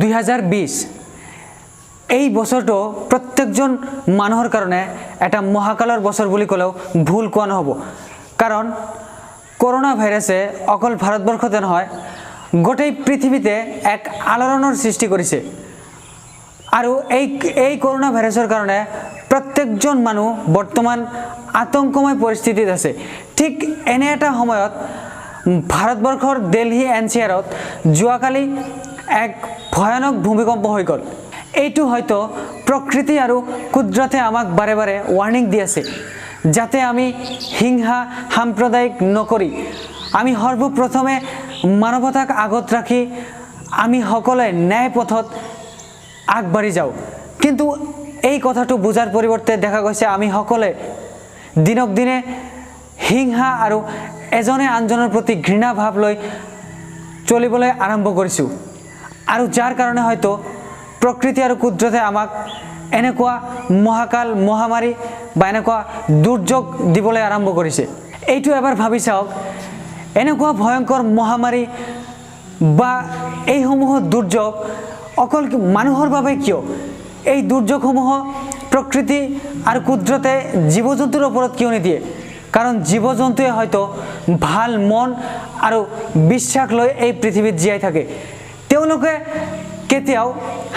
2020 এই বছৰটো প্ৰত্যেকজন মানুহৰ কাৰণে এটা মহাকালৰ বছৰ বুলি ক'লেও ভুল কোৱা নহ'ব। কাৰণ কৰোণা ভাইৰাছে অকল ভাৰতবৰ্ষতে নহয়, গোটেই পৃথিৱীতে এক আলোড়নৰ সৃষ্টি কৰিছে। আৰু এই কৰোণা ভাইৰাছৰ কাৰণে প্ৰত্যেকজন মানুহ বৰ্তমান আতংকময় পৰিস্থিতিত আছে। ঠিক এনে এটা সময়ত ভাৰতবৰ্ষৰ দেলহি এনচিআৰত যোৱাকালি এক ভয়ানক ভূমিকম্প হৈ গ'ল। এইটো হয়তো প্ৰকৃতি আৰু কুদৰতে আমাক বাৰে বাৰে ৱাৰ্ণিং দি আছে, যাতে আমি হিংসা সাম্প্ৰদায়িক নকৰি আমি সৰ্বপ্ৰথমে মানৱতাক আগত ৰাখি আমি সকলোৱে ন্যায় পথত আগবাঢ়ি যাওঁ। কিন্তু এই কথাটো বুজাৰ পৰিৱৰ্তে দেখা গৈছে, আমি সকলোৱে দিনক দিনে হিংসা আৰু এজনে আনজনৰ প্ৰতি ঘৃণা ভাৱ লৈ চলিবলৈ আৰম্ভ কৰিছোঁ। আৰু যাৰ কাৰণে হয়তো প্ৰকৃতি আৰু কুদৰতে আমাক এনেকুৱা মহাকাল, মহামাৰী বা এনেকুৱা দুৰ্যোগ দিবলৈ আৰম্ভ কৰিছে। এইটো এবাৰ ভাবি চাওক, এনেকুৱা ভয়ংকৰ মহামাৰী বা এইসমূহ দুৰ্যোগ অকল মানুহৰ বাবে কিয়? এই দুৰ্যোগসমূহ প্ৰকৃতি আৰু কুদৰতে জীৱ জন্তুৰ ওপৰত কিয় নিদিয়ে? কাৰণ জীৱ জন্তুৱে হয়তো ভাল মন আৰু বিশ্বাস লৈ এই পৃথিৱীত জীয়াই থাকে। তেওঁলোকে কেতিয়াও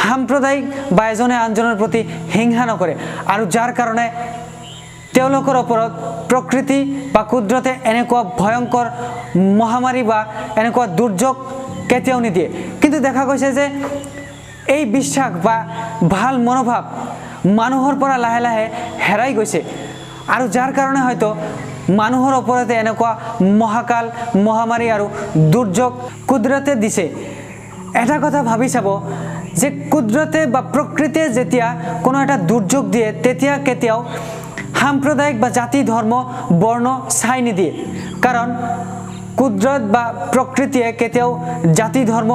সাম্প্ৰদায়িক বা এজনে আনজনৰ প্ৰতি হিংসা নকৰে। আৰু যাৰ কাৰণে তেওঁলোকৰ ওপৰত প্ৰকৃতি বা কুদৰতে এনেকুৱা ভয়ংকৰ মহামাৰী বা এনেকুৱা দুৰ্যোগ কেতিয়াও নিদিয়ে। কিন্তু দেখা গৈছে যে এই বিশ্বাস বা ভাল মনোভাৱ মানুহৰ পৰা লাহে লাহে হেৰাই গৈছে। আৰু যাৰ কাৰণে হয়তো মানুহৰ ওপৰতে এনেকুৱা মহাকাল, মহামাৰী আৰু দুৰ্যোগ কুদৰতে দিছে। এটা কথা ভাবি চাব যে কুদৰতে বা প্ৰকৃতিয়ে যেতিয়া কোনো এটা দুৰ্যোগ দিয়ে, তেতিয়া কেতিয়াও সাম্প্ৰদায়িক বা জাতি, ধৰ্ম, বৰ্ণ চাই নিদিয়ে। কাৰণ কুদৰত বা প্ৰকৃতিয়ে কেতিয়াও জাতি, ধৰ্ম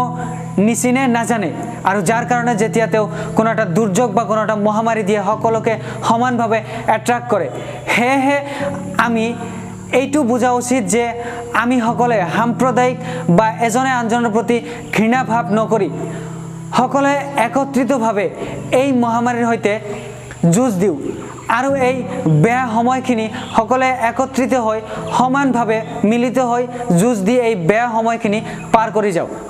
নিচিনে, নাজানে। আৰু যাৰ কাৰণে যেতিয়া তেওঁ কোনো এটা দুৰ্যোগ বা কোনো এটা মহামাৰী দিয়ে, সকলোকে সমানভাৱে এট্ৰেক্ট কৰে। সেয়েহে আমি এইটো বুজা উচিত যে আমি সকলোৱে সাম্প্ৰদায়িক বা এজনে আনজনৰ প্ৰতি ঘৃণা ভাৱ নকৰি সকলোৱে একত্ৰিতভাৱে এই মহামাৰীৰ সৈতে যুঁজ দিওঁ আৰু এই বেয়া সময়খিনি সকলোৱে একত্ৰিত হৈ, সমানভাৱে মিলিত হৈ যুঁজ দি এই বেয়া সময়খিনি পাৰ কৰি যাওঁ।